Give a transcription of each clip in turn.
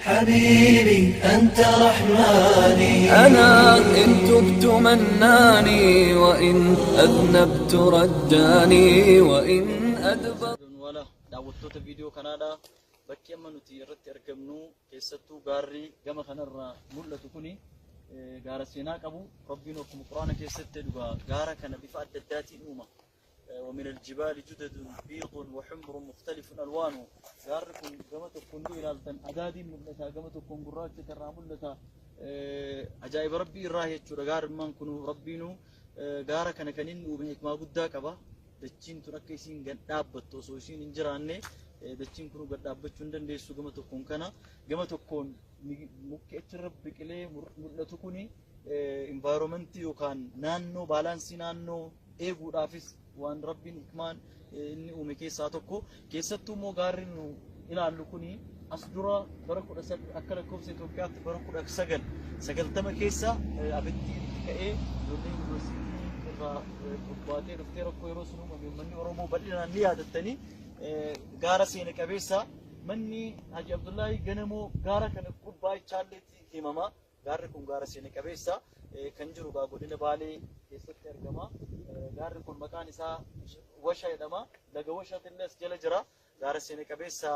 حبيبي أنت رحماني. أنا إن تبت مناني، وإن أذنبت رجاني، وإن أدبر Wala daawwattoota viidiyoo kanaadha. Bakki amma nuti irratti argamnu, keessattuu gaarri gama kanarraa mul'atu kuni gaara seenaa qabu. Rabbiin akkuma Quraana keessatti dhugaa gaara kana bifa adda addaatiin uuma. ومن الجبال جدد بيض وحمر مختلف ألوانه. Gaarri kun gama tokkoon yoo ilaaltan adaadiin mul'ata, gama tokkoon gurraacha irraa mul'ata. Ajaa'iba Rabbii irraa jechuudha. Gaarummaan kun Rabbiinuu gaara kana kan inni uume hikmaa guddaa qaba. Dachiin tun akka isiin gad dhaabbattu, osoo isiin hin jiraanne dachiin kun gad dhaabbachuu hin dandeessu. Gama tokkoon kana, gama tokkoon mukki achirra biqilee mul'atu kuni environmentii yookaan naannoo, baalaansii naannoo eeguudhaafis waan Rabbiin hikmaan inni uume keessaa tokko. Keessattuu immoo gaarri nu ilaallu kuni as dura bara akka lakkoofsa Itoophiyaatti bara 1990 keessa abiddi itti ka'ee, ijoollee yuunivarsiitii irraa bobbaatee dhuftee, rakkoo yeroo sun uumame uummanni Oromoo bal'inaan ni yaadattanii. Gaara seena qabeessa, manni Haji Abdullaahi Ganamoo gaara kana gubbaa ichaalleetti himama. Gaarri kun gaara seena qabeessa kan jiru gaa godina Baalee keessatti argama. Gaarri kun maqaan isaa Washa jedhama. Laga Washaatillee as jala jira. Gaara seena qabeessa,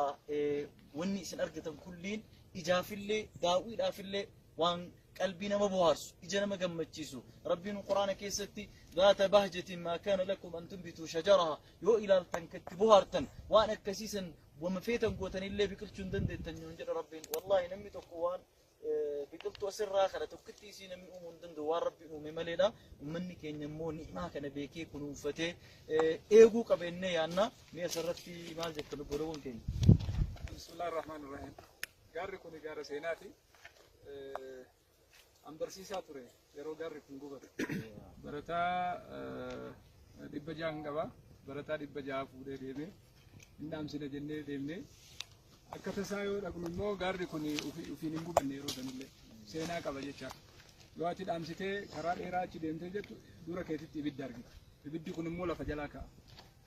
wanni isin argitan kulliin ijaafillee daawwiidhaafillee waan qalbii nama bohaarsu, ija nama gammachiisu. Rabbiin Quraana keessatti ذات بهجة ما كان لكم أن تنبتوا شجرها, yoo ilaaltan katti bohaartan, waan akkasiisan wama feetan gootanillee biqilchuu hin dandeettan yoon jedha Rabbiin. Wallaahi, namni tokko waan biqiltuu asirraa kana tokkitti isii namni uumuu hin danda'u, waan Rabbiin uume maleedha. Uummanni keenya immoo ni'maa kana beekee kunuunfatee eeguu qabeennee yaanna. Mee asirratti maal jettan, obboleewwan keenya? بسم الله الرحمن الرحيم. Gaarri kun gaara seenaati. An barsiisaa ture yeroo gaarri kun gubate. Barataa 600n qaba. Barataa 600 fuudhee deemee hin dhaamsina jennee deemnee, akka tasaa yoo dhaqnu immoo gaarri kun ufiin hin gubanne. Yeroo sanillee seenaa qaba jecha. Yoo ati dhaamsitee karaa dheeraa achi deemtee jettu, dura keetitti ibidda argita. Ibiddi kun immoo lafa jalaa ka'a.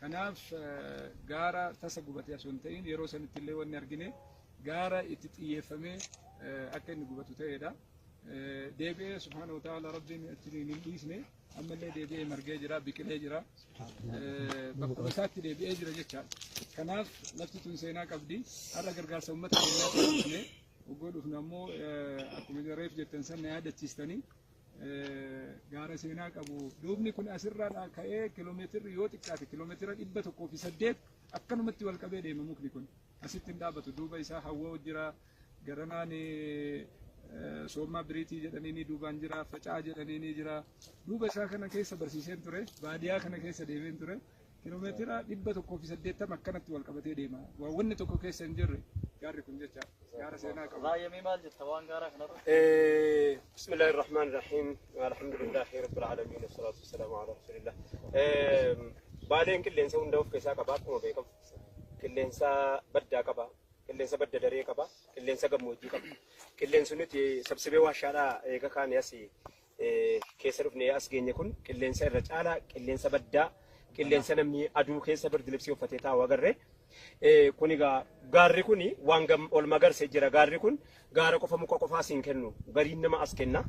Kanaaf gaara tasa gubatee osoo hin ta'in, yeroo sanitti illee wanni argine gaara itti xiyyeeffamee akka inni gubatu ta'edha. Deebi'ee سبحانه وتعالى Rabbiin achi hin dhiisne, ammallee deebi'ee margee jira, biqilee jira. Bakkuma isaatti deebi'ee jira jechaadha. Kanaaf lafti tun seenaa qabdi. Har'a gargaarsa uummata keenyaa dhufne. Oggoo dhufnu ammoo akkuma reef jettan san na yaadachiistanii, gaara seenaa qabu. Duubni kun asirraa ka'ee kiloomeetirri yoo xiqqaate kiiloomeetira 108 akkanumatti wal qabee deema mukni kun. Asitti hin dhaabatu. Duuba isaa hawwa jira. Garanaan soommaa biriitii jedhanii ni duubaan jira. Facaa jedhanii ni jira. Duuba isaa kana keessa barsiiseen ture. Baadiyaa kana keessa deemeen ture. Kiiloomeetira 180 akkanatti wal qabatee deema. Wanni tokko keessa hin jirre gaarri kun jecha gaara seenaa qabu. Raayyamee, maal jetta waan gaaraa kanarratti? بسم الله الرحمن الرحيم، الحمد لله رب العالمين، والصلاة والسلام على رسول الله. Baaleen qilleensa hunda of keessaa qaba akkuma beekamu. Qilleensa baddaa qaba, qilleensa badda daree qaba, qilleensa gammoojjii qaba. Qilleensi nuti sabsibee warshaadhaa eega kaane as keessa dhufnee as geenye kun qilleensa irra caalaa qilleensa baddaa, qilleensa namni aduu keessa birdilibsii uffatee taa'u agarree. Kun egaa gaarri kun waan ol magarsee jira. Gaarri kun gaara qofa, muka qofaas hin kennu. Gariin nama as kenna.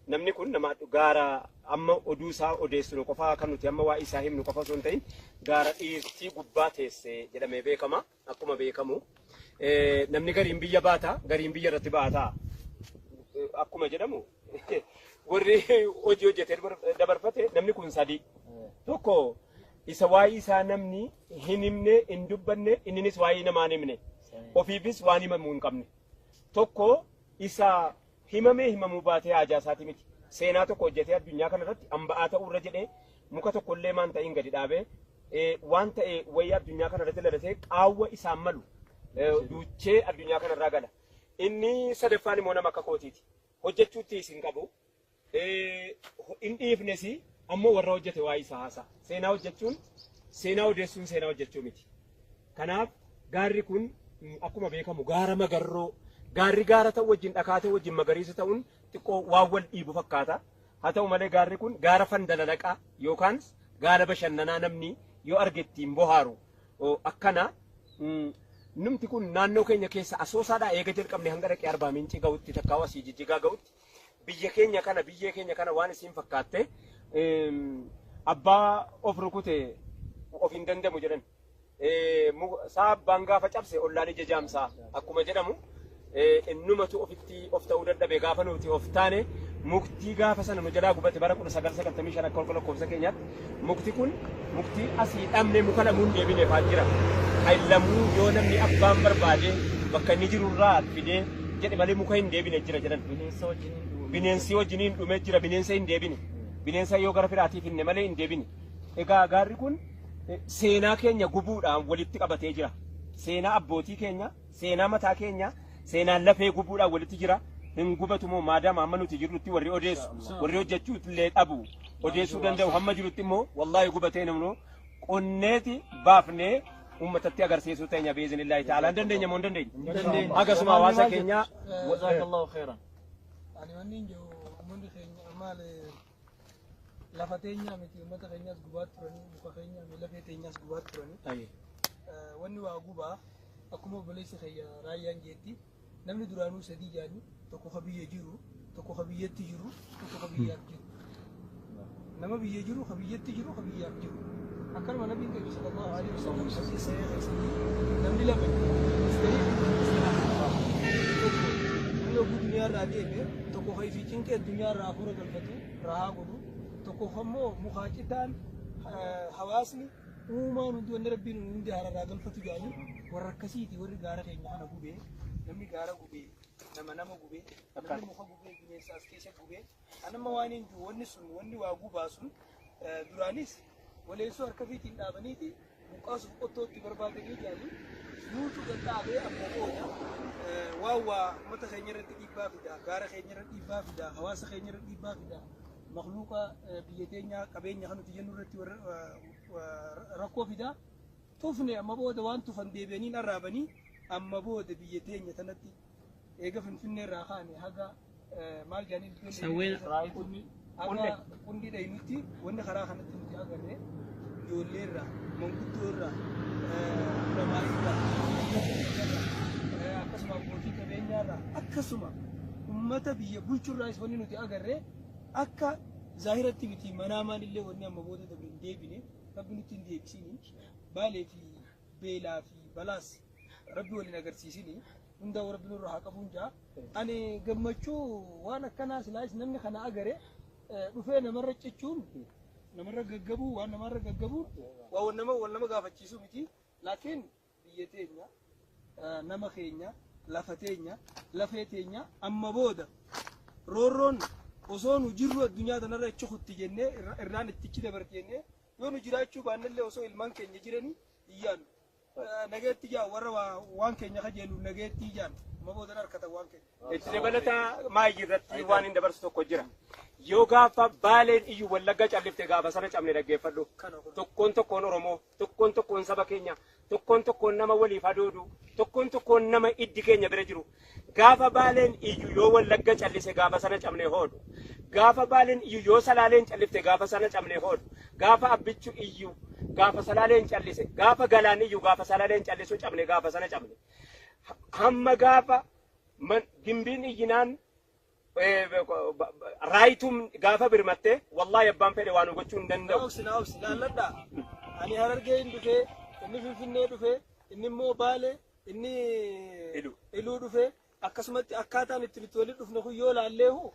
Namni kun nama gaara amma oduu isaa odeessinu qofaa, kan nuti amma waa'ee isaa himnu qofa osoo hin ta'in, gaara dhiirtii gubbaa teesse jedhamee beekama. Akkuma beekamu namni gariin biyya baata, gariin biyya irratti baata. Akkuma jedhamu, warri hojii hojjetee dabarfate namni kun sadi. Tokko isa waa'ee isaa namni hin himne, hin dubbanne, inninis waa'ee namaa hin himne. Ofiifis waan himamuu hin qabne. Tokko isa himamee himamuu baatee haajaa isaati miti. Seenaa tokko hojjetee addunyaa kanarratti hamba'aa ta'uu irra jedhee, muka tokkollee maan ta'in gadi dhaabee, waan ta'e wayii addunyaa kanarratti lalatee, qaawwa isaan malu duuchee addunyaa kanarraa gala. Inni sadaffaan immoo nama akka kootiiti. Hojjechuutti isin qabu. Hin dhiifnes, ammoo warra hojjete waa'ee isaa haasa'a. Seenaa hojjechuun, seenaa odeessuun seenaa hojjechuu miti. Kanaaf gaarri kun akkuma beekamu gaara magarroo, gaarri gaara ta'u wajjin, dhakaa ta'u wajjin magariisa ta'uun xiqqoo waan wal dhiibu fakkaata. Haa ta'u malee gaarri kun gaara fandalalaqaa yookaan gaara bashannanaa namni yoo arge ittiin bohaaru akkana. Numti kun naannoo keenya keessa Asoosaadhaa eega jalqabne hanga dhaqee Arbaa Mincii ga'utti takkaa asii Jijjigaa ga'utti biyya keenya kana biyyee keenya kana waan isiin fakkaatte abbaa of rukute of hin danda'u jedhan. Saa abbaan gaafa cabse ollaan ija jaamsaa akkuma jedhamu innumatu ofitti of ta'uu dadhabe. Gaafa nuti of taane muktii gaafa sana nu jalaa gubate bara 1995 akka lakkoofsa keenyaatti mukti kun muktii asii dhabne muka lamuun deebine faa jira. Lamuu yoo namni abbaan barbaade bakka inni jirurraa fidee jedhe malee muka hin deebine jira jedhan. Bineensa wajjiniin dhume. Bineensi wajjiniin dhumee jira, bineensa hin deebine. Bineensa yoo gara firaatiif hinne malee hin deebine. Egaa gaarri kun seenaa keenya gubuudhaan walitti qabatee jira. Seenaa abbootii keenya, seenaa mataa keenya, seenaan lafee gubuudhaan walitti jira. Hin gubatu moo maadaama amma nuti jirrutti warri odeessu, warri hojjechuu illee dhabu, odeessuu danda'u hamma jirutti immoo wallaahi gubatee namnu qonneeti baafnee uummatatti agarsiisuu teenya biiznillaahi ta'ala. Hin dandeenya moo hin dandeenye? Akkasuma hawaasa keenya. Jazakallahu khairan. Ani wanni hin jiru, uummanni keenya maal lafa teenyaa miti, uummata keenyaas gubaa turanii, muka keenyaa miti, lafee teenyaas gubaa turanii. Wanni waa gubaa akkuma obboleessi keenya Raayyaan jeetti, namni duraanuu sadii jaani: tokko ka biyya jiru, tokko ka biyyatti jiru, tokko ka biyyaaf jiru. Nama biyya jiru, ka biyyatti jiru, ka biyyaaf jiru. Akkanuma nabiin keenya sallallahu alaihi wasallam hadiisa sahih keessatti namni lama mustariif, tokko namni oguu duniyaa irraa deeme, tokko ka ifii cinqee addunyaa irraa hafuura galfatu rahaa godhu, tokko ammoo mukaa citaan hawaasni uumaan hundi wanni rabbiin hundi hararraa galfatu jedhanii. Warra akkasiiti warri gaara keenya kana gubee. Namni gaara gubee nama nama gubee, namni muka gubee bineensa as keessa gubee. Anamma waan hin jiru, wanni sun wanni waa gubaa sun duraanis waleessoo harka fiitiin dhaabaniiti buqqaasuuf qottootti barbaadanii jedhanii nuutu gadhaabee. Amma booda waan waa uummata keenya irratti dhiibbaa fida, gaara keenya irratti dhiibbaa fida, hawaasa keenya irratti dhiibbaa fida, makluuqa biyya teenya qabeenya kan nuti jennu irratti rakkoo fida. Tufne amma booda waan tufan deebi'anii arraabanii. Amma booda biyya teenya tanatti eega Finfinnee irraa kaane haga maal jedhanii haga Qundii dhayinutti wanni karaa kanatti nuti agarre ijoollee irraa, manguddoo irraa, ulamaa irraa, akkasuma abbootii qabeenyaa irraa, akkasuma ummata biyya bulchurraas wanni nuti agarre akka zaahiratti miti manaamaan illee wanni amma booda dabre hin deebine. Rabbi nutti hin deebisini. Baalee fi beelaa fi balaas rabbi waliin agarsiisini. Hunda rabbi nurra haa qabuun jaa. Ani gammachuu waan akkanaa silaayis namni kana agare dhufee namarra cichuun, namarra gaggabuu, waan namarra gaggabuun waa nama wal nama gaafachiisuu miti. Laakiin biyya teenya, nama keenya, lafa teenya, lafee teenya amma booda roorroon osoo nu jirru addunyaa tanarra achi kutti jennee irraan ittichi dabarti jennee, yoo nu jiraachuu baannellee osoo ilmaan keenya jiranii iyyaannu. Nageetti jaa warra waan keenya kajeelu, nageetti jaan amma booda harkatan waan keenya. Itti dabalataa maayii irratti waan hin dabarsu tokko jira. Yoo gaafa Baaleen iyyuu Wallagga callifte gaafa sana cabne dhaggeeffadhu. Tokkoon tokkoon Oromoo, tokkoon tokkoon saba keenya, tokkoon tokkoon nama waliif hadoodu, tokkoon tokkoon nama iddi keenya bira jiru. Gaafa Baaleen iyyuu yoo Wallagga callise gaafa sana cabne hoodhu. Gaafa Baaleen iyyuu yoo Salaaleen callifte gaafa sana cabne hoodhu. Gaafa Abbichu iyyuu gaafa Salaaleen callise, gaafa Galaan iyyuu gaafa Salaaleen callisu cabne, gaafa sana cabne. Hamma gaafa gimbiin iyyinaan Raayituun gaafa birmatte wallaahi abbaan fedhe waan gochuu hin danda'u. Obsi na obsi laalladha. Ani Harargee hin dhufee, inni Finfinnee dhufee, inni immoo Baale, inni Iluu dhufee, akkasumatti akkaataan itti nuti walitti dhufne kun yoo laalleehu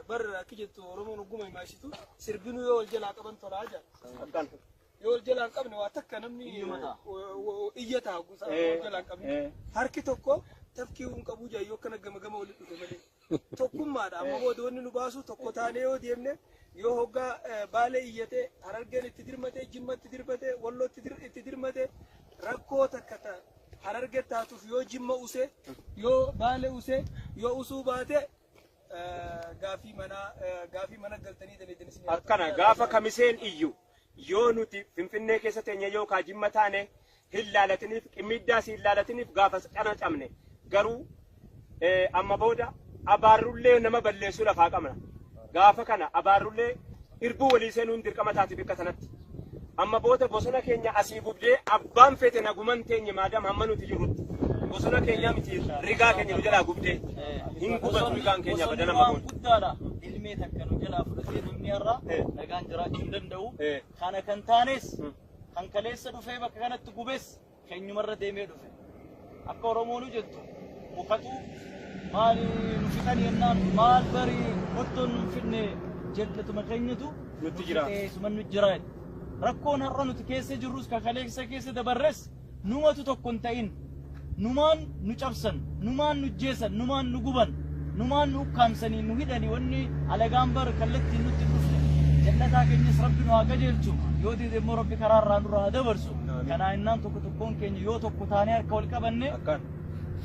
bar akki jettu Oromoon ogguma himaashitu sirbinuu yoo wal jalaa qaban tolaa jira. Yoo wal jalaa hin qabne waa takka namni iyya ta'a gosa wal jalaa hin qabne. Harki tokko tafkii hin qabu jaa yoo akkana gama gama walitti dhufe malee. Tokkummaadha amma booda wanni nu baasu. Tokko taanee yoo deemne, yoo hoggaa Baalee iyyatee Harargeen itti dirmate, Jimma itti dirmate, Wallootti itti dirmate, rakkoo takka ta Hararge taatuuf yoo Jimma use, yoo Baale use, yoo usuu baate gaafii manaa gaafii mana galtanii daleedanii isin. Akkana gaafa Kamiseen iyyu yoo nuti Finfinnee keessa teenya yookaan Jimma taane hin laalatiniif, qimmiiddaas hin laalatiniif, gaafa cana cabne. Garuu amma booda abaarrullee nama balleessuu lafaa qabna. Gaafa kana abaarrullee irbuu walii seenuun dirqama taati bikka sanatti. Amma booda bosona keenya asii gubdee abbaan fete naguman teenye maadaam hamma nuti jirrutti. Bosona keenya miti, rigaa keenya nu jalaa gubdee. Hin gubatu rigaan keenya Bosonni badana waan magoon. guddaadha. Ilmee takka nu jalaa fudhatee namni har'a nagaan jiraachuu hin danda'u. Kana kan taanes, kan kaleessa dhufee bakka kanatti gubes keenyumarra deemee dhufe. Akka Oromoonu jettu, mukatu maali nu fixan jennaan, maal bari qottoon nu fidne jallatuma keenyatu nutti jira. Suma nu jira. Rakkoon har'a nuti keessa jirrus, kan kaleessa keessa dabarres, numatu tokko hin ta'in. Numaan nu cabsan, numaan nu jeesan, numaan nu guban, numaan nu ukkaamsanii nu hidhanii. Wanni alagaan bar kallattiin nutti hin dhufne. Jallataa keenyas Rabbi nu haa qajeelchu, yoo dide immoo Rabbi karaa irraa nurraa haa dabarsu. Kanaa innaan tokko tokkoon keenya yoo tokko taanee harka wal qabanne,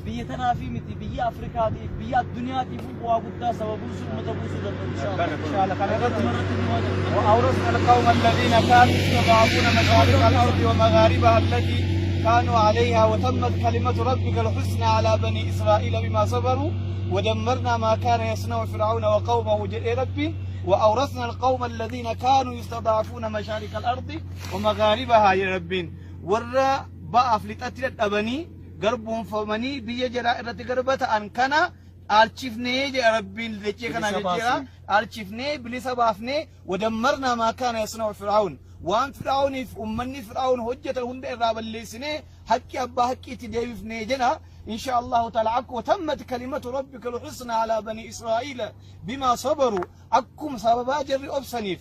biyya tanaafi miti, biyya Afrikaatiif, biyya addunyaatiif bu'aa guddaa saba buusuu, uummata buusuu danda'u. Inshallah kana irratti وأورثنا القوم الذين كانوا يستضعفون مشارق الأرض ومغاربها التي كانوا عليها، وتمت كلمة ربك الحسنى على بني إسرائيل بما صبروا ودمرنا ما كان يصنع فرعون وقومه. جل ربي وأورثنا القوم الذين كانوا يستضعفون مشارق الأرض ومغاربها. يا ربي ورا بقى فلتأتي أبني garboomfamanii biyya jaraa irratti garba ta'an kana dhaalchifnee jedha Rabbiin. Dachee kana jechuudha dhaalchifnee, bilisa baafnee. ودمرنا ما كان يصنع فرعون, waan Fir'auniif ummanni Fir'aun hojjetan hunda irraa balleessinee haqqi abbaa haqqiitti deebifnee jedha إن شاء الله تعالى. وتمت كلمة ربك الحسنى على بني إسرائيل بما صبروا, akkuma sababaa jarri obsaniif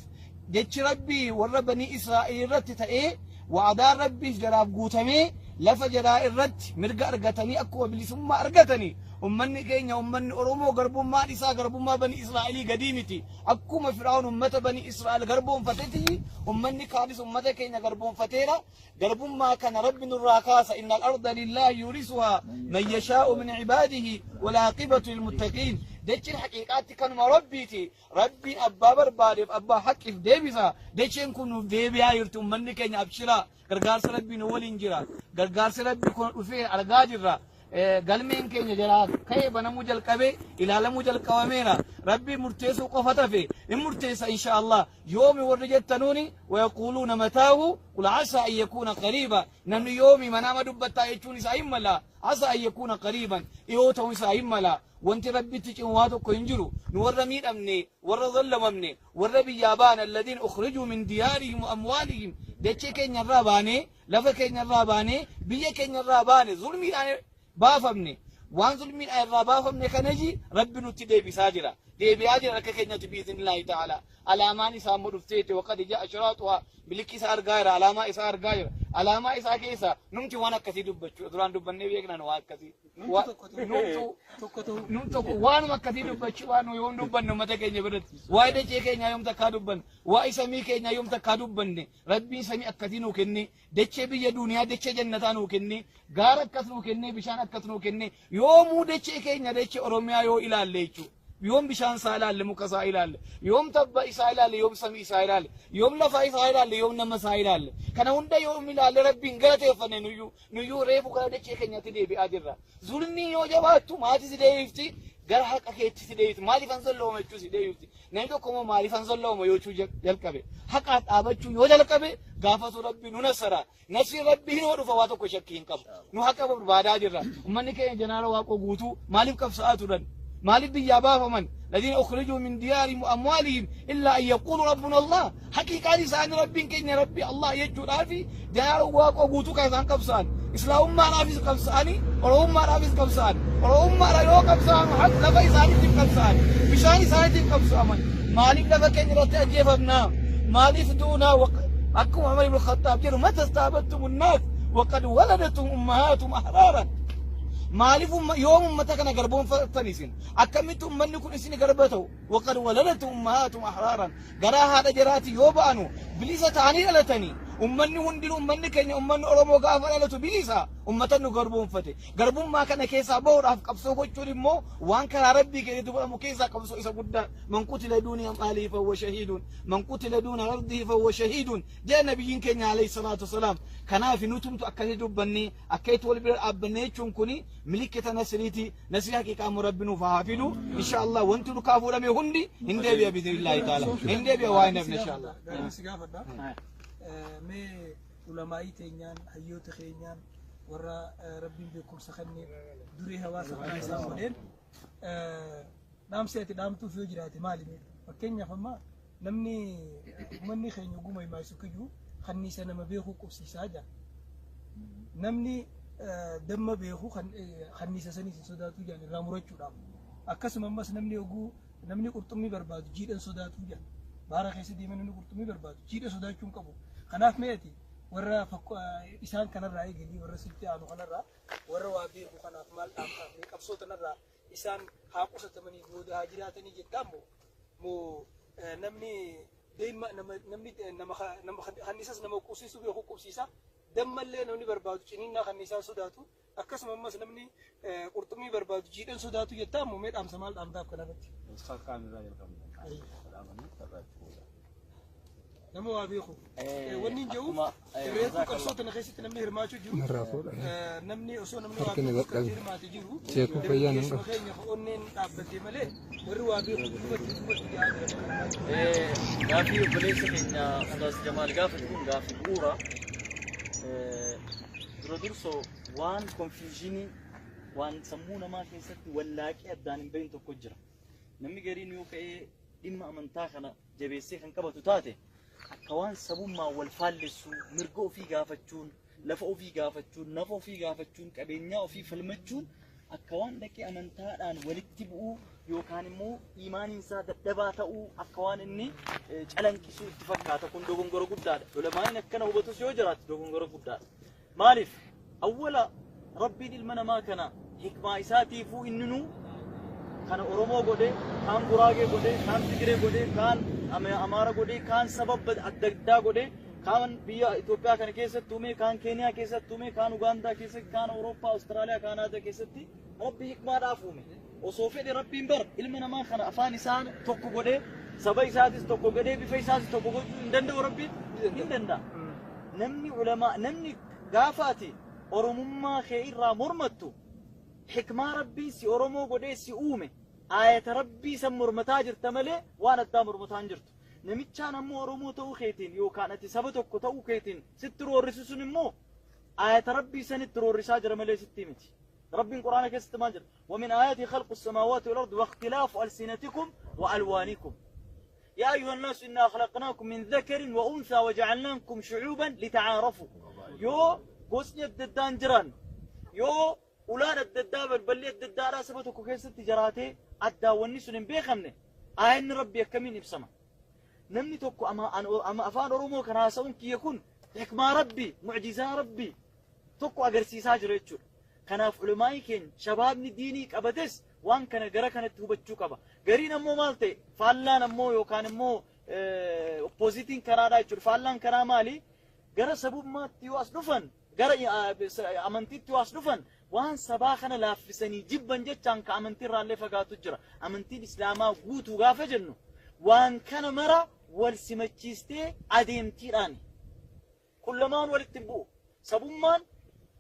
jechi Rabbii warra Banii Israa'il irratti ta'ee, wa'adaan Rabbiif jaraaf guutamee, lafa jaraa irratti mirga argatanii, akkuma bilisummaa argatanii, ummanni keenya, ummanni Oromoo, garbummaan isaa garbummaa Bani Israa'elii gadii miti. Akkuma Fir'aun ummata Bani Israa'el garboonfateeti, ummanni kaanis ummata keenya garboonfateera. Garbummaa kana Rabbi nurraa kaasa. إن الأرض لله يورثها من يشاء من عباده والعاقبة للمتقين. Dacheen haqiiqaatti kanuma Rabbiiti. Rabbiin abbaa barbaadeef, abbaa haqqiif deebisa. Dacheen kun nuuf deebi'aa jirti. Ummanni keenya abshiraa, gargaarsa Rabbii nu waliin jira. Gargaarsi Rabbii kun dhufee argaa jirra. Galmeen keenya jalaa ka'ee banamuu jalqabee ilaalamuu jalqabameera. Rabbii murteessuu qofa tafe, in murteessa insha Allah. Yoomi warri jettanuuni, ويقولون متى هو قل عسى أن يكون قريبا. Namni yoomi manaama dubbattaa jechuun isaa hin mala. عسى أن يكون قريبا, dhiyoo ta'uun isaa hin mala. Wanti Rabbitti cimu waa tokko hin jiru. Nu warra miidhamne, warra zallamamne, warra biyyaa baane, الذين أخرجوا من ديارهم وأموالهم, dachee keenya irraa baane, lafa keenya irraa baane, biyya keenya irraa baane, zulmiidhaan baafamne. Waan zulmiidhaan irraa baafamne kanaji Rabbi nutti deebisaa jira, deebi'aa jira harka keenyatti بإذن الله تعالى. Alaamaan isaa immoo dhufteeti. وقد جاء أشراطها, bilikki isaa argaa jira, alaamaa isaa argaa jira. Alaamaa isaa keessa numti waan akkasii dubbachuu duraan dubbannee beeknan waan akkasii numtu tokko waanuma akkasii dubbachuu, waan yoom dubbanne uummata keenya biratti waa'ee dachee keenyaa yoom takkaa dubbanne, waa'ee samii keenyaa yoom takkaa dubbanne? Rabbiin samii akkasii nuu kenne, dachee biyya duniyaa, dachee jannataa nuu kenne, gaara akkas nuu kenne, bishaan akkas nuu kenne. Yoomuu dachee keenya, dachee Oromiyaa yoo ilaalle jechuudha, yoom bishaan isaa ilaalle, muka isaa ilaalle, yoom tabba isaa ilaalle, yoom samii isaa ilaalle, yoom lafa isaa ilaalle, yoom nama isaa ilaalle, kana hunda yoom ilaalle Rabbiin galateeffanne? Nuyyuu reefu gara dachee keenyatti deebi'aa jirra. Zulmii yoo jabaattu maati si deebifti, gara haqa keetti si deebifti. Maaliifan zallooma jechuu si deebifti. Namni tokko immoo maaliifan zallooma yochuu jalqabe, haqaan dhaabachuu yoo jalqabe, gaafatu Rabbi nu nasara. Nasri Rabbi hinoo dhufa, waa tokko shakkii hin qabu. Nu haqa barbaadaa jirra. Ummanni keenya Jeneraal Waaqoo Guutuu maaliif qabsa'aa turan? Maaliif biyyaa baafaman? الذين أخرجوا من ديارهم وأموالهم إلا أن يقولوا ربنا الله. حقيقة isaanii Rabbiin keenya Rabbi Allah jechuudhaafi Jeneraal Waaqoo Guutuu kan isaan qabsa'an. Islaamummaadhaafis qabsa'anii, Oromummaadhaafis qabsa'an. Oromummaadha yoo qabsa'an, lafa isaaniitiif qabsa'an, bishaan isaaniitiif qabsa'aman. Maaliif lafa keenya irratti ajjeefamnaa? Maaliif duunaa? Akkuma Umar ibn Khattaab jedhu, متى استعبدتم الناس وقد ولدتهم أمهاتهم أحرارا. Maaliif yoom ummata kana garboonfattan isin? Akkamitti ummanni kun isin garba ta'u? وقد ولدتهم أمهاتهم أحرارا, garaa haadha jaraati yoo ba'anu bilisa ta'anii dhalatanii. Ummanni hundinuu, ummanni keenya, ummanni Oromoo gaafa dhalatu bilisa. Ummata nu garboonfate. Garbummaa kana keessaa bahuudhaaf qabsoo gochuun immoo waan karaa Rabbii keessatti godhamu keessaa qabsoo isa guddaa. من قتل دون ماله فهو شهيد، من قتل دون عرضه فهو شهيد, jedha nabiyyiin keenya عليه الصلاة والسلام. Kanaaf nutumtu akkasii dubbannee akka itti wal bira dhaabbannee jechuun kuni milikkita nasriiti. Nasrii haqiiqaa immoo Rabbi nuuf haa fidu insha Allah. Wanti nu kaa fuudhame hundi hin deebi'a بإذن الله تعالى, hin deebi'a, waa hin hafne insha Allah. Gaarii si gaafadha. Mee ulamaa'ii teenyaan, hayyoota keenyaan, warra Rabbiin beekumsa kennee duree hawaasa kanaa isaan godheen dhaamsi ati dhaamtuuf yoo jiraate maali mee? Fakkeenyaaf amma namni uummanni keenya oguma himaa isu kiyyuu kanniisa nama beekuu qubsiisaa jira. Namni damma beeku kanniisa saniis hin sodaatu jedhan irraa murachuudhaaf. Akkasuma ammas namni oguu namni qurxummii barbaadu jiidhan sodaatu jedhan. Baara keessa deemee namni qurxummii barbaadu jiidha sodaachuu hin qabu. Kanaaf mee ati warra isaan kanarraa eegalii warra sitti aanu kanarraa warra waa beeku kanaaf maal dhaamtaaf mee qabsoo tanarraa isaan haa qusatamanii booda haa jiraatanii jettaa moo namni deema namni nama nama kanniisas nama qubsiisuu beeku qubsiisa, dammallee namni barbaadu ciniinnaa kanniisaa sodaatu, akkasuma ammas namni qurxummii barbaadu jiidhan sodaatu jettaa moo mee dhaamsa maal dhaamtaaf kanarratti? Nama waa beeku. Wanni hin jiru reefu qabsoo tana keessatti namni hirmaachuu jiru. Namni osoo namni waa beeku kan hirmaate jiru. Dargaggeessuma keenya onneen dhaabbatee malee warri waa beeku duubatti duubatti ja'a jira. Gaafii obboleessa keenya Ustaaz Jamaal gaafate kun gaafii bu'uura. Dura dursoo waan confusion waan sammuu namaa keessatti wallaaqee addaan hin bahin tokko jira. Namni gariin yoo ka'ee dhimma amantaa kana jabeessee kan qabatu taate akka waan sabummaa wal faallessu, mirga ofii gaafachuun, lafa ofii gaafachuun, nafa ofii gaafachuun, qabeenyaa ofii falmachuun akka waan dhaqee amantaadhaan walitti bu'uu yookaan immoo imaaniin isaa dadhabaa ta'uu akka waan inni calanqisuu itti fakkaata. Kun dogongora guddaadha. Ulamaa'in akkana hubatus yoo jiraate dogongora guddaadha. Maaliif? Awwala Rabbiin ilma namaa kana hikmaa isaatiifuu inni nuu kana Oromoo godhe, kaan Guraagee godhe, kaan Tigiree godhe, kaan Amaara godhe, kaan sababa adda addaa godhe, kaan biyya Itoophiyaa kana keessatti uume, kaan Keeniyaa keessatti uume, kaan Ugaandaa keessatti, kaan Awurooppaa, Awustiraaliyaa, Kaanaadaa keessatti Rabbi hikmaadhaaf uume. Osoo fedhe Rabbiin bar ilma namaa kana afaan isaa tokko godhee, saba isaatis tokko godhee, bifa isaatis tokko gochuu hin danda'u Rabbiin? Hin danda'a. Namni ulamaa namni gaafa ati Oromummaa kee irraa mormattu hikmaa Rabbiin si Oromoo godhee si uume, aayata Rabbii san mormataa jirta malee waan addaa mormataa hin jirtu. Namichaan ammoo Oromoo ta'uu keetiin yookaan ati saba tokko ta'uu keetiin sitti roorrisu sun immoo aayata Rabbii sanitti roorrisaa jira malee sitti miti. Rabbiin Quraana keessatti maal jedha? ومن آياته خلق السماوات والأرض واختلاف ألسنتكم وألوانكم. يا أيها الناس إنا خلقناكم من ذكر وأنثى وجعلناكم شعوبا لتعارفوا. Yoo gosni adda addaan jiran, yoo ulaan adda addaa balballi adda addaadhaa saba tokko keessatti jiraatee addaawwanni sun hin beekamne, aayanni Rabbi akkamiin ibsama? Namni tokko ama afaan Oromoo kan haasa'uun kiyya kun hikmaa Rabbi, mucjizaa Rabbi tokko agarsiisaa jira jechuudha. Kanaaf ulamaa'ii keenya shabaabni diinii qabates waan kana gara kanatti hubachuu qaba. Gariin ammoo maal ta'e, faallaan ammoo yookaan immoo oppozitiin karaadhaa jechuudha. Faallaan karaa maali? Gara sabummaatti yoo as dhufan, gara amantiitti yoo as dhufan, waan sabaa kana laaffisanii jibban jechaan ka amantii irraallee fagaatu jira. Amantiin Islaamaa guutuu gaafa jennu waan kana mara wal simachiistee adeemtiidhaan. Kun lamaan walitti hin bu'u. Sabummaan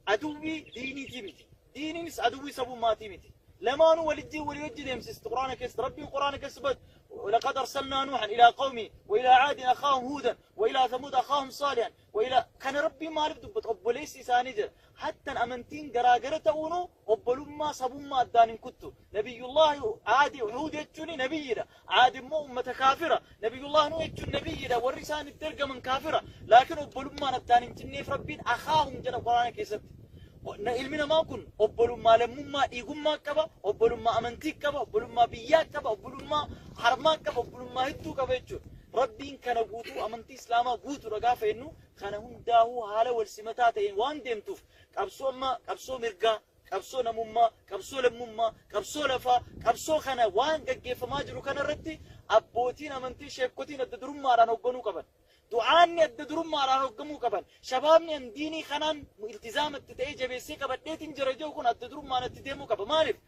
aduwwii diiniitii miti. Diiniinis aduwwii sabummaatii miti. Lamaanuu walijjii walii wajji deemsisti Quraana keessatti. Rabbiin Quraana keessa bat لقد أرسلنا نوحا إلى قومه وإلى عاد أخاهم هودا وإلى ثمود أخاهم صالحا وإلى كان ربي maaliif dubbata? Obboleessi isaanii jira. Hatta amantiin garaagara ta'uunu obbolummaa sabummaa addaan hin kuttu. Nabiyyullahi Aadi Huud jechuun nabiyyidha. Aadi immoo ummata kaafira. Nabiyyullah Nuh jechuun nabiyyidha. Warri isaan itti ergaman kaafira. Laakiin obbolummaan addaan hin cinneef Rabbiin أخاهم jedha Quraana keessatti. Ilmi namaa kun obbolummaa lammummaa dhiigummaa qaba, obbolummaa amantii qaba, obbolummaa biyyaa qaba, obbolummaa harmaa qaba, obbolummaa hedduu qaba jechuudha. Rabbiin kana guutuu amantii Islaamaa guutuudha gaafa jennu kana hundaa'uu haala wal simataa ta'een waan deemtuuf qabsoo amma qabsoo mirgaa, qabsoo namummaa, qabsoo lammummaa, qabsoo lafaa, qabsoo kana waan gaggeeffamaa jiru kana irratti abbootiin amantii sheekotiin adda durummaadhaan hoogganuu qaban. Du'aanni adda durummaadhaan hoogganuu qaban. Shabaabni an diinii kanaan iltizaamatti ta'ee jabeessee qabadheetiin jira jiru kun adda durummaan itti deemuu qaba. Maaliif?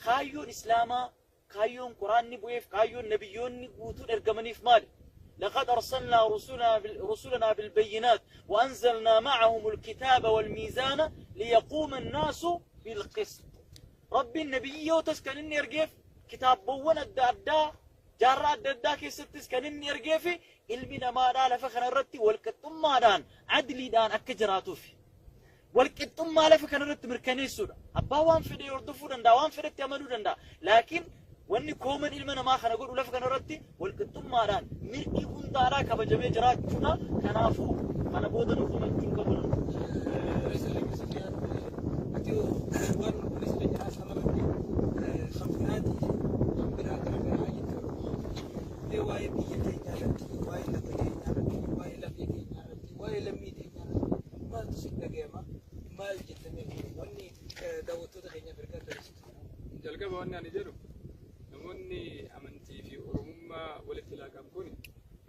Kaayyoon Islaamaa, kaayyoon Quraanni bu'eef, kaayyoon nabiyyoonni guutuun ergamaniif maali? لقد أرسلنا رسلنا بالبينات وأنزلنا معهم الكتاب والميزان ليقوم الناس بالقسط. ربي النبي تسكن إني أرجف كتاب بونا الدا Jaarraa adda addaa keessattis kan inni ergeef ilmi namaadhaa lafa kanarratti walqixxummaadhaan adliidhaan akka jiraatuuf. Walqixxummaa lafa kanarratti mirkaneessuudha. Abbaa waan fedhe hordofuu danda'a, waan fedhetti amanuu danda'a. Laakiin wanni kooman ilma namaa kana godhu lafa kanarratti walqixxummaadhaan mirgi hundaadhaa kabajamee jiraachuudha. Kanaafuu kana booda nu komachuu qabu. Ati waan obboleessa keenya haasaa kan biraati kan biraa gara garaa jechuudha. Mee waa'ee biyya teenyaa irratti, waa'ee lafa teenyaa irratti, waa'ee lafee keenyaa irratti, waa'ee lammii teenyaa irratti maaltu si dhaga'ama? Maal jettamee wanni daawwattoota keenyaaf ergaa dabarsitu? Jalqaba wanni ani jedhu namoonni amantii fi oromummaa walitti laaqan kun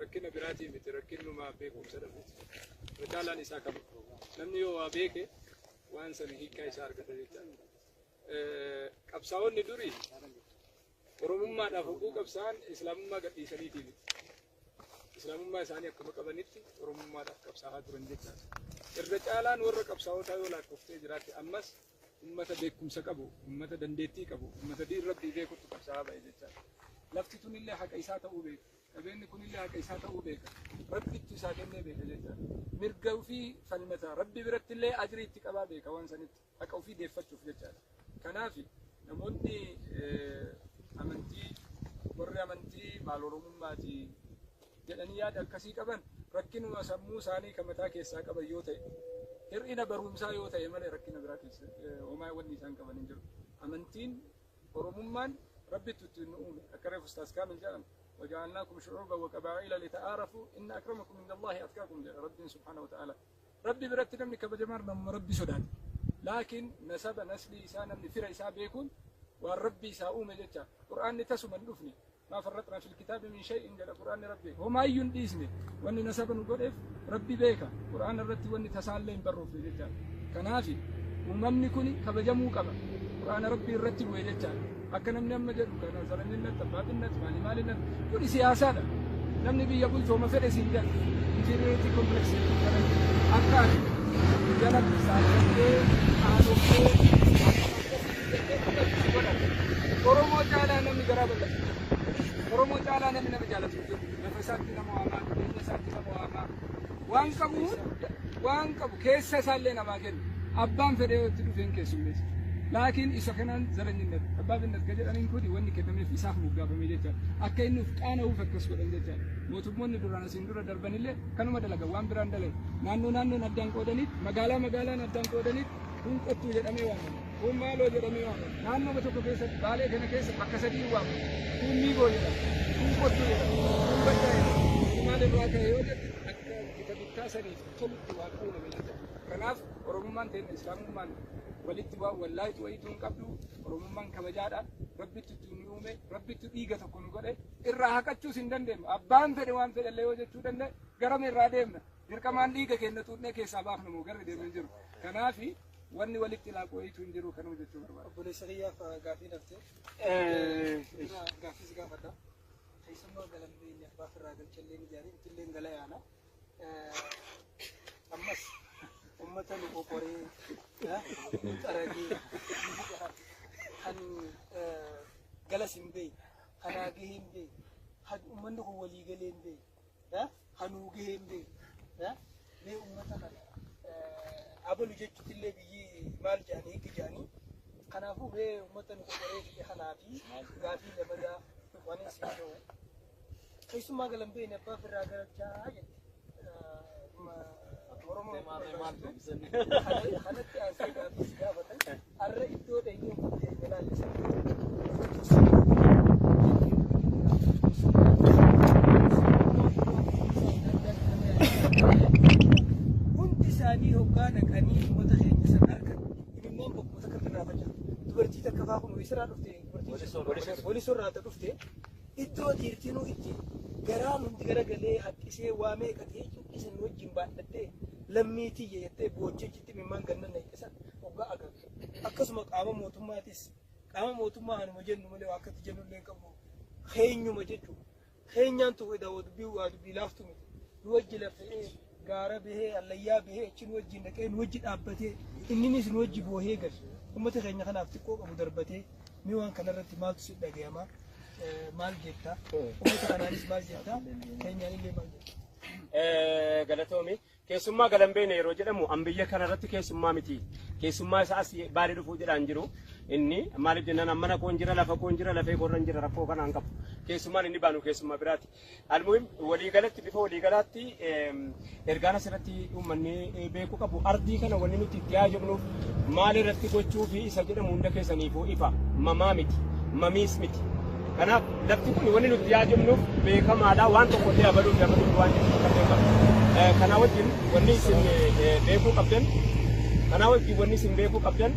rakkina biraatii miti, rakkinuma beekumsa dhabuuti. Irra caalaan isaa qaba. Namni yoo waa beeke waan sana hiikkaa isaa argata jechaadha. Qabsaa'onni durii oromummaadhaaf hogguu qabsaa'an islaamummaa gadhiisaniitii miti. Islaamummaa isaanii akkuma qabanitti oromummaadhaaf qabsaa'aa turan jechaadha. Irra caalaan warra qabsaa'otaa yoo lakkoftee jiraatte ammas ummata beekumsa qabu, ummata dandeettii qabu, ummata diin rabbii beekutti qabsaa'aa ba'e jechaadha. Lafti tunillee haqa isaa ta'uu beeka. Qabeenyi kunillee haqa isaa ta'uu beeka. Rabbitti isaa kennee beeka jechaadha. Mirga ofii falmata. Rabbi biratti illee ajrii itti qabaa beeka waan sanitti. Haqa ofii deeffachuuf jechaadha. Kanaaf namoonni amantii warri amantii maal oromummaati jedhanii yaada akkasii qaban rakkinuma sammuu isaanii kan mataa keessaa qaban yoo ta'e hir'ina barumsaa yoo ta'e malee rakkina biraa keessa homaa wanni isaan qaban hin jiru. Amantiin oromummaan rabbitti ittiin nu uume akka reefu Ustaaz Kaamil jedhan وجعلناكم شعوبا وقبائل لتعارفوا إن أكرمكم عند الله أتقاكم جل ربي سبحانه وتعالى. ربي برت نمني كبجمار نم ربي سداد. لكن نسب نسلي إسانا من فرع إسا بيكون والربي ساؤوم جتا قرآن نتسو من دفني ما فرطنا في الكتاب من شيء جل قرآن ربي هما ينديسني وأن نسب نقول ربي بيكا قرآن الرتي وأن تسالين برو في جتا كنافي وممني كوني كبجمو كبا قرآن ربي الرتي وجتا akka namni amma jedhu kana zaranyinnat abbaabinnat maali maalinat kuni siyaasaadha. Namni biyya bulchu homa fedhe siin jedha. Inferiority complex kana akka ati jala saalfattee haadhoftee Oromoo caalaa namni garaa bal'atu jiru. Oromoo caalaa namni nama jaalatu jiru. Lafa isaatti nama waamaa, qabeenya isaatti nama waamaa. Waan qabu hunda waan qabu keessa isaallee namaa kenna. Abbaan fedhee itti dhufee hin keessummeessu. Laakiin isa kanaan zaranyinnat abbaabinnat ka jedhaniin kuni wanni kennameef isaaf moggaafame jechaadha. Akka inni of qaana'uuf akkas godhan jechaadha. Mootummoonni duraan asiin dura darbanillee kanuma dalagan waan biraan dalagan. Naannoo naannoon addaan qoodaniit magaalaa magaalaan addaan qoodaniit kun qottuu jedhamee waamama. Kun maaloo jedhamee waamama. Naannoo tokko keessatti Baalee kana keessa bakka sadii waamama. Kun miigoo jedhama. Kun qottuu jedhama. Kun baddaa jedhama. Kun maal irraa ka'e yoo jette akka gita bittaa saniif tolutti waan uumame jechaadha. Kanaaf Oromummaan teenya Islaamummaan walitti waan wallaahitu wayituu hin qabdu. Oromummaan kabajaadha. Rabbitti itti nu uume, rabbitti dhiiga tokko nu godhe. Irraa haqachuus hin dandeenyu. Abbaan fedhe waan fedhe illee yoo jechuu danda'e garama irraa deemna. Dirqamaan dhiiga keenya xuuxnee keessaa baafna moo garri deemee hin jiru. Kanaaf wanni walitti laaqu wayituu hin jiru kanuma jechuu barbaada. Obboleessa kiyyaaf gaafii naftee. Gaaffii si gaafadha. Keessumaa galambeen abbaa firraa galchallee ni jaarii ittillee gala yaana. Ammas ummata nu qoqoree nu xaragee kan galas hin beekne, kanaa gahee hin beekne, kan uummanni kun walii galee hin beekne, kanuu gahee hin beekne, mee uummata kana abalu jechuutti illee biyyi maal jedhanii hiiki jedhanii kanaafuu mee uummata nu qoqoree fixe kanaa fi gaafii lamadaa waan hin siin ta'u. Keessumaa galambeen abbaa firraa galchaa jette. Oromoo kanatti aansee gaafii si gaafatan har'a iddoo dhaqee uummata keenya ilaallisan. Hundi isaanii hoggaa dhaqanii uummata keenya san argan imimmaan bakkuma takka irraa faca'a. Dubartii takka faa kun eessarraa dhufte dubartiin walisorraa dhufte iddoo dhiirtinuu itti garaan hundi garagalee haqqisee waa meeqa ta'ee cuqqisa nu wajjin baadhattee lammii tiyya jettee boochechitti imimmaan gannan naqqisan hoggaa agartu. Akkasuma qaama mootummaatis qaama mootummaa anuma jennu malee waa akkatti jennu illee hin qabnu keenyuma jechuudha. Keenyaan tokko edaa dubbii waa dubbii laaftu miti. Nu wajji lafa'ee gaara bahee allayyaa bahee achi nu wajjin dhaqee nu wajji dhaabbatee inninis nu wajji boohee gale. Uummata keenya kanaaf xiqqoo qabu darbatee mee waan kanarratti maaltu si dhagayama? Maal jetta? Uummata kanaanis maal jetta? Keenyaan illee maal jetta? Galatoomi. Keessummaa galambeene yeroo jedhamu an biyya kanarratti keessummaa miti. Keessummaa isa as Baalee dhufuu jedhaan jiru. Inni maaliif jennaan mana koon jira, lafa koon jira, lafee koorra jira, rakkoo kanaan qabu. Keessummaan inni baanu keessummaa biraati. Almuhim waliigalatti bifa waliigalaatti ergaan asirratti uummanni beekuu qabu. Ardii kana wanni nuti itti haajomnuuf maal irratti gochuu fi isa jedhamu hunda keessaniifuu ifa. Mamaa miti. Mamiis miti. Kanaaf lafti kun wanni nuti haajomnuuf beekamaadha. Waan tokko illee abaluuf dabaluuf waan jedhu kan beekamu. Kanaa wajjin wanni isin beekuu qabdan, kanaa wajjin wanni isin beekuu qabdan,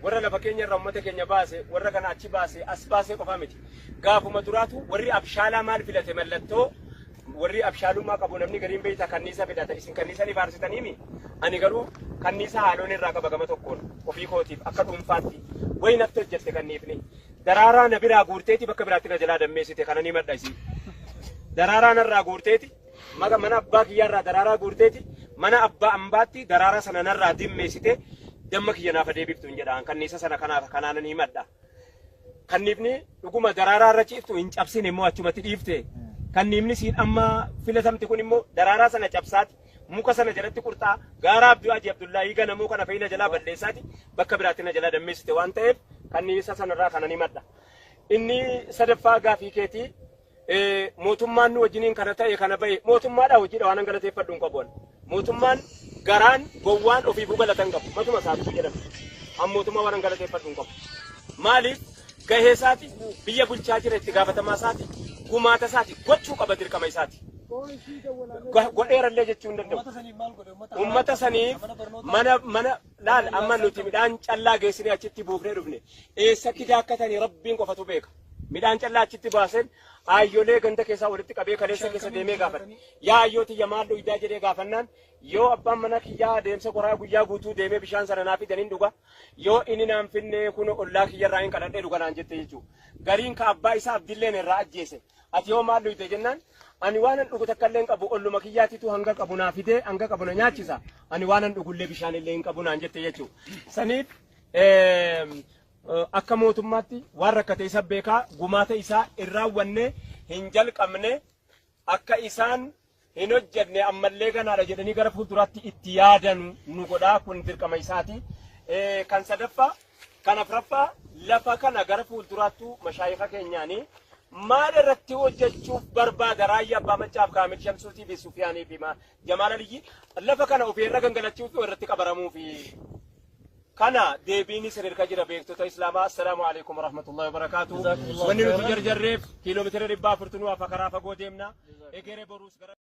warra lafa keenya irraa uummata keenya baase, warra kana achi baase as baase qofa miti. Gaafuma duraatu warri abshaalaa maal filate? Mallattoo warri abshaalummaa qabu namni gariin beeyta kanniisa filata. Isin kanniisa ni faarsitaniimi. Ani garuu kanniisa haaloon irraa qaba gama tokkoon ofii kootiif akka dhuunfaatti. Wayi natti hojjette kanniifni. Daraaraa na biraa guurteeti bakka biraatti na jalaa dammeessite, kana ni madha isii. Daraaraa narraa guurteeti maga mana abbaa kiyyaarraa daraaraa guurteeti mana abbaa ambaatti daraaraa sana narraa dimmeessite, damma kiyya naafa deebiftu hin jedhaan kanniisa sana, kanaaf kanaan ni madha. Kanniifni dhuguma daraaraa irra ciiftu hin cabsine immoo achumatti dhiifte. Kanniifni siin amma filatamti kun immoo daraaraa sana cabsaati muka sana jalatti qurxaa gaara Abduu Aji Abdullaahii ganamoo kana fayyina jalaa balleessaati bakka biraatti na jalaa dammeessite waan ta'eef kanniisa sanarraa kana ni madha. Inni sadaffaa gaafii keetii, mootummaan nu wajjiniin kana ta'e kana bahe, mootummaadhaa hojiidha waan galateeffadhu hin qabu. Mootummaan garaan gowwaan ofiifuu galatan qabu matuma isaatu jedhama. An mootummaa waan galateeffadhu hin qabu. Maaliif? Gahee isaati, biyya bulchaa jira, itti gaafatamaa isaati, gumaata isaati gochuu qaba, dirqama isaati. Godheerallee jechuu hin danda'u. Uummata saniif maal godhe? Uummata saniif mana laal, amma nuti midhaan callaa geessinee achitti buufnee dhufne. Eessatti daakkatanii Rabbiin qofatu beeka. Midhaan callaa achitti baaseen aayyolee ganda keessaa walitti qabee kaleessa keessa deemee gaafadhe. Yaa ayyoo tiyya, maal dhuydaa jedhee gaafannaan, yoo abbaan mana kiyyaa adeemsa qoraa guyyaa guutuu deemee bishaan sana naa fidaniin dhuga. Yoo inni naan finne kun ollaa kiyyarraa hin kadhadhee dhuga naan jette jechuudha. Gariin ka abbaa isaa abdilleen irraa ajjeese. Ati yoo maal dhuyde jennaan, ani waan an dhugu takka illee hin qabu, olluma kiyyaatitu hanga qabu naa fidee hanga qabu na nyaachisa. Ani waan an dhugullee bishaan illee hin qabu naan jette jechuudha. Saniif akka mootummaatti waan rakkate isa beekaa, gumaata isaa hin raawwanne, hin jalqabne, akka isaan hin hojjenne ammallee ganaadha jedhanii gara fuulduraatti itti yaadan nu godhaa, kun dirqama isaati. Kan sadaffaa, kan afuraffaa, lafa kana gara fuulduraattu mashaayika keenyaanii maal irratti hojjechuuf barbaada Raayyaa Abbaa Maccaaf, Kaamil Shamsuutii fi Sufiyaanii fi Jamaal Aliyyi lafa kana ofii irra gangalachuu fi irratti qabaramuu fi kana deebiin isin irka jira, beektota Islaamaa. Assalaamu alaikum warahmatullahi wabarakaatuh. Jazakumullahu Wanni nuti khairan. jarjarreef kiiloomeetira 400 nu hafa, karaa fagoo deemna. Egeree boruus gara